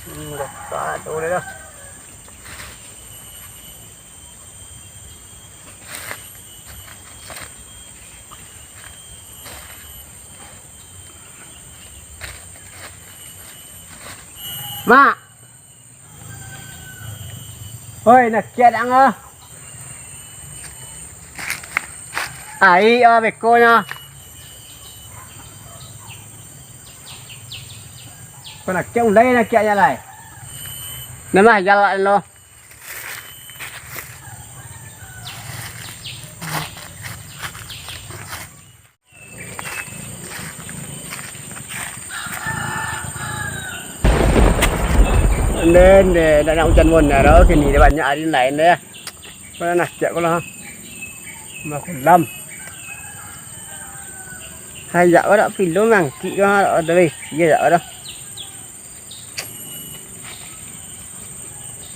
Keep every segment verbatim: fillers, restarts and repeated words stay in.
Hmm, dah tak ada dah. Mak. Oi, nak kiak dak ngah? Ai, ah, bekonyo. Kau nak kiak, mulai nak kiak nyo lai. Nah, mah, jalan lo. Ndeh, ndeh, dak nak ujan bonar, oh, kini dah banyak ari lain deh. Mana nak cak ko lah. Makulam. Hayak ko dak pilo mangkik ko, dak ado besi hayak ko dah.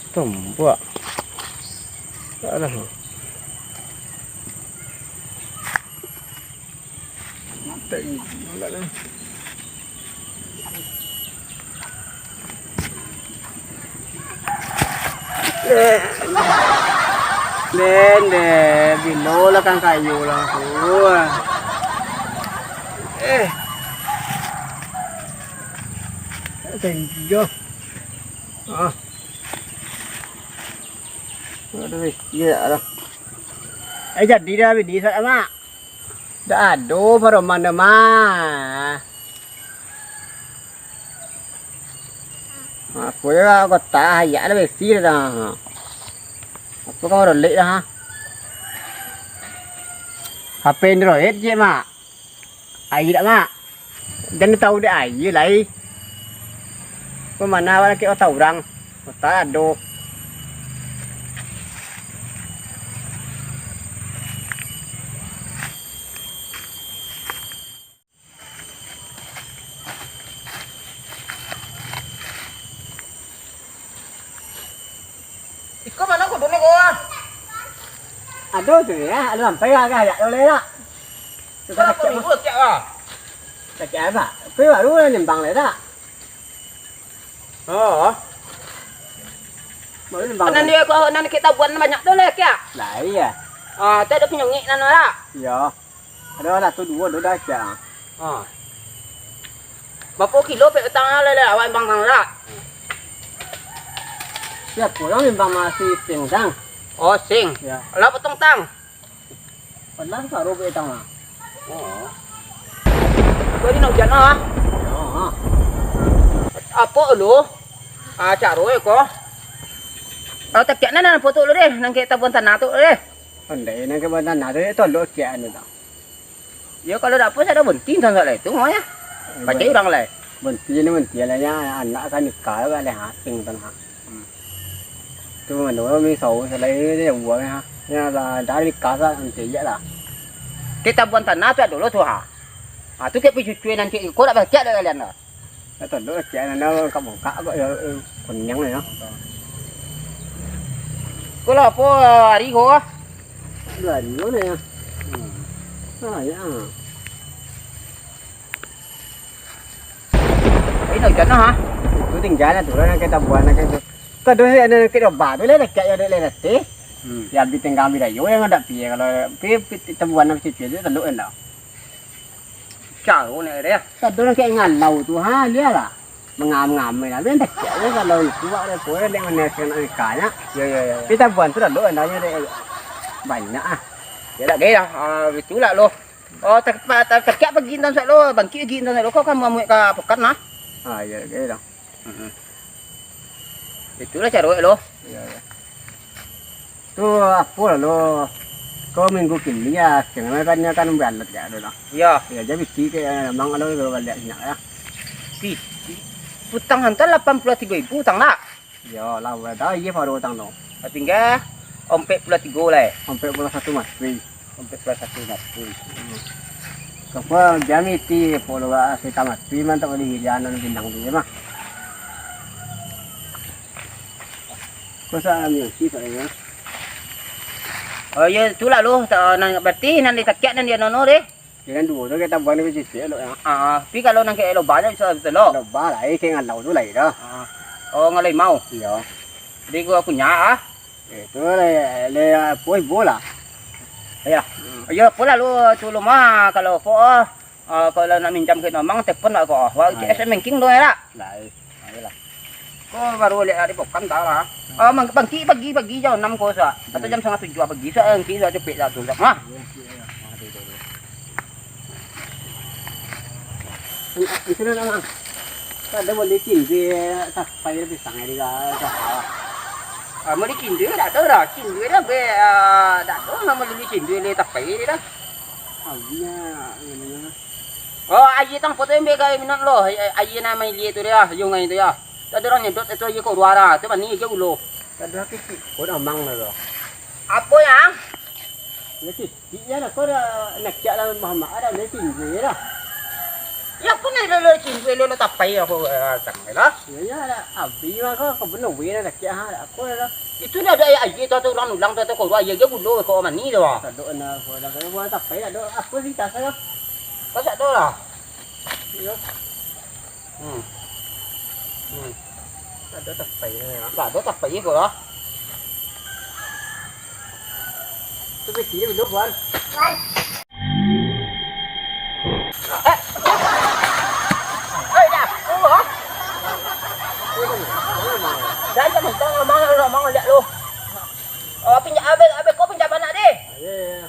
Tombak. Tak ada. Den, den, bilo lah kan kayu lah tu. Eh. Thank you. Ah. Aduh, iya dah. Eh, jadi dah bini sak, Mak? Dak ado paroman dah, Mak. Aku yo kota, ayak dah besi dah. Aku kan baru lek dah, ha. H P Android je, Mak. Aia dak, Mak? Jan tahu dek aia lai. Pamana awak nak kek otak urang? Otak ado. Iko mano kudunyo ko? Ado tu yo, ado sampai lah, agak tu lai dak? Kau nak minggu tiap lah. Tiap apa? Kau baru lah nimbang lai dak? Oh. Baru nimbang. Nan lai. Dia ko nan kito buan banyak tu lah, kak? Lah, iyo. Ah, tu ado panyungik nan lah. Iyo. Ado lah tu duo, duo dah cak. Ha. Bapo kilo pek utang lah, lah, awak imbang tang lah. Siapo urang imbang masih sing, Tang? Oh, sing. Ya. Lah potong, Tang. Padahal saru pek utang lah. Oh. Kau ni nak hujan lah. Oh, ha. Apo lu? Ah, caro yo ko. Ah, takiak nan, nan foto lu deh, nan kek tabuan tanah tu deh. Pandai nan kek tabuan tanah tu, tolok kiak anu tu. Yo, kalau dak apo, sadang bonti tantang lai tu, mah, yo. Pacai urang lai. Bonti ni bonti lah, yo, anak ka nikah, ka lai asing tu, nah. Hmm. Tu mano, misau, salai ni, buang, yo. Yo, lah, dah nikah, sa, nanti je lah. Kek tabuan tanah tu ado lo tu, ha. Ha, tu kek picucui nan kek iko dak bakiak dak kalian dah. Dah tolok lah, kian anda bongkak-bongkak kok yo, eh, kuniang yo. Ko lah apo ari ko ah? Bulan mana yo? Hmm. Ah, yo. Ini hujan ah. Itu tinggal lah tu lah, nak kita buat nak itu. Kado ni ado nak kita buat tu lah, dekat yo, dek lah, dek. Hmm. Ya, abih tinggal ambil dayo yang ada pi, kalau pi, pi, kita buat nak cuci tu tolok kan dah. Caro nak dia. Satu nak kayak ngalau tu, ha, dia lah. Mengam-ngam lah. Dia tak kira kalau itu, buat dia pun dia mana nak nikahnya. Ya, ya, ya, ya. Kita buat tu dah lo, andanya dia banyak ah. Ya, dah gaya lah. Ah, itulah lo. Oh, tak, tak, tak, tak kira pergi entah lo, bangkit pergi entah lo. Kau kan mau muat ke pekan lah. Ah, ya, gaya lah. Mm-mm. Itulah caro lo. Iya, iya. Tu apo lah lo. Kau minggu kini ya, setengah kan dia kan beralat ya tu lah. Iya. Ya, jadi bisi ke, memang lo kalau balik sinak ya. Bisi. Utang hantar lapan puluh tiga ribu utang nak. Iya lah, udah dah iya baru utang tu. Tinggal ompek puluh tiga lah. Ompek puluh satu mati. Ompek puluh satu mati. Hmm. Kapa jam iti polo si tamat pi mantap di hijanan bintang tu mah. Kosa ambil si tak ya. Oh iya, itulah lo, ta-, nan berarti nan ditakiak nan dia nono deh. Dia kan duo tu kita buat ni cicik lo ya. Ah, tapi kalau nan kayak lo banyak bisa betul lo. Lo ba lah, eh, kayak ngalau tu lah ya. Ah. Oh, ngalai mau. Iyo. Jadi gua punya ah. Itu le le apo ibo lah. Iyo. Hmm. Iyo, apo lah lu tu lu mah kalau apo ah, ah, kalau nak minjam ke nomang telepon lah ko. Wah, ah, S M Banking tu ya lah. Lah. Ayolah. Ko baru lihat hari bukan dah lah. Ah, mang- pagi pagi pagi jam enam ko sa. Atau jam setengah tujuh pagi sa, nanti sa cepet lah tu. Mah. Itu dah, Mang. Kada boleh cindui tapai pisang ni lah. Ah, mau dicindui dak tahu dah. Cindui dah be, ah, dak tahu nama boleh dicindui le tapai ni dah. Abinya, oh, aia tang foto yang bega minat lo. Aia nama ilie tu dia, yung aia tu ya. Tak ada orang nyedot itu aia kau luar ah. Tu mani aja ulo. Tak ada kiki. Kau dah mang lah tu. Apa yang? Ya sih. Iya lah, kau dah nak kiak lah Muhammad, ada boleh tinggi lah. Ya pun ada lo tinggi lo lo tapai apa tang lah. Ya ya lah, abi mah kau kau benar weh lah kiak ha, aku lah. Itu dah ada aia tu atau orang ulang tu atau kau aia dia gulo kau mani tu ah. Sadok na kau dah kau buat tapai lah dok. Aku sih tak salah. Kau sadok lah. Ya. Hmm. Hmm. Ada tapai ni. Tak ada tapai ko lah. Tu piti dia belum, Wan. Eh. Eh, dah. Oh, ha? Dah, dah, dah, dah, dah, dah, dah, dah, dah, dah. Oh, pinjam, abis, abis kau pinjam anak deh. Ya, ya, ya.